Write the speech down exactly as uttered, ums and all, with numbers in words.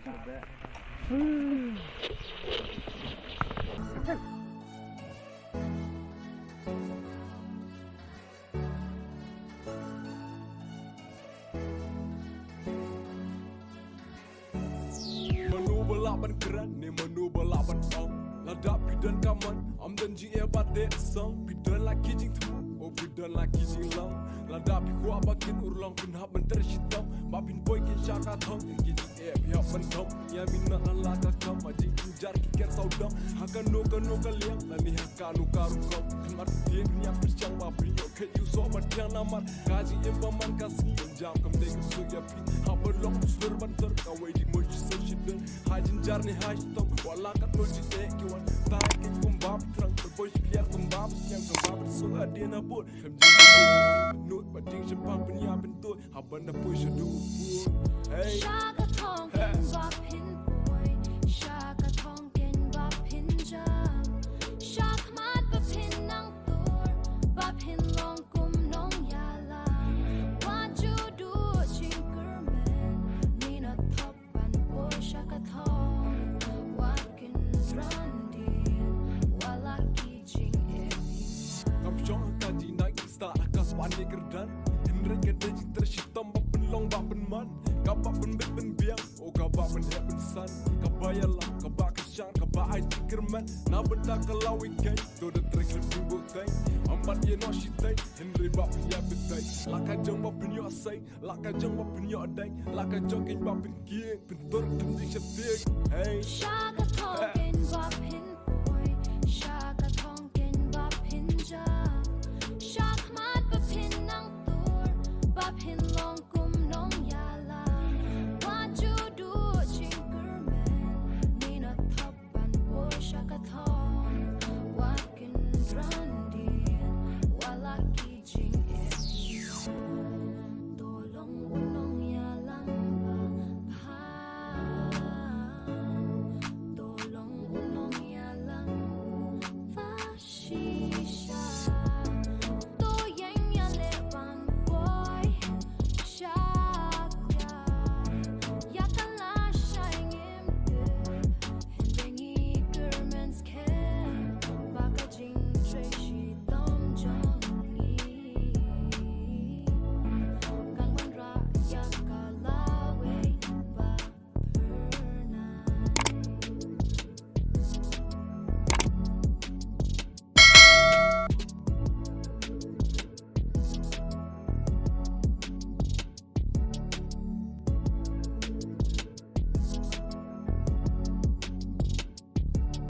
Mano ba lah ban kren ne mano ba lah ban ong? Lada phi don ka mon, ym don jingeh ba teh song. Phi don la ki jingthmu, oh phi don la ki jinglong. Lada phi kwah ba kin urlong, phin hap ban trei shitom. Ba phin poi kin sha ka thong, ki jingeh phi hap ban thong. Ïa mi na la ka kam, ma jingjar ki ker sawdong. Ha kano kano ka liang, lane ha kano ka rukom. Khmat tieng ïa pyrshang ba phin ïoh khet ïoh soh ba thiang namar ka jingim ba man ka sngi. Jam kam dei ka suk ïa phi. Haba long shlur ban ter kawei di mo shi suk shi der. Ha jynjar ne ha shitom. Wat la katno jingeh ki wan. Tai ki kum bap trang. Ter poi shi kliar kum bap. Yang kum bap suk adien abut. Kam jing nud ba ding shempang pynïap pyntut. Haba na poi sha du. Hey. Sha ka thong ken ba phin poi. Sha ka thong ken ba phin jam. Sha khmat ba phin nang tur. Ba phin long kum nongïalam. Wat ju duh jingkyrmen. Ni na thop ban poi sha ka thong. Wat kynran dien. Wat la ki jingeh. Kam shong ha ka jinai ki stad ha ka spah ne kyrdan. Hynrei ka dei jingtrei shitom ba pynlong ba pynman. Kaba pynbit pynbiang. Oh kaba pynheh pynsan. Kaba ïalam, kaba kyrshan, kaba ai jingkyrmen. Na bynta ka la weekend. To da trei khlem tu ba kai. Ym pat ïeh noh shi tai. Hynrei ba pynïap pyntai. La ka jong ba pynïoh sai. La ka jong ba pynïoh dai. La ka jong keiñ ba pynkieng. Pyntur khlem di sha tieng. Hey. Sha ka thong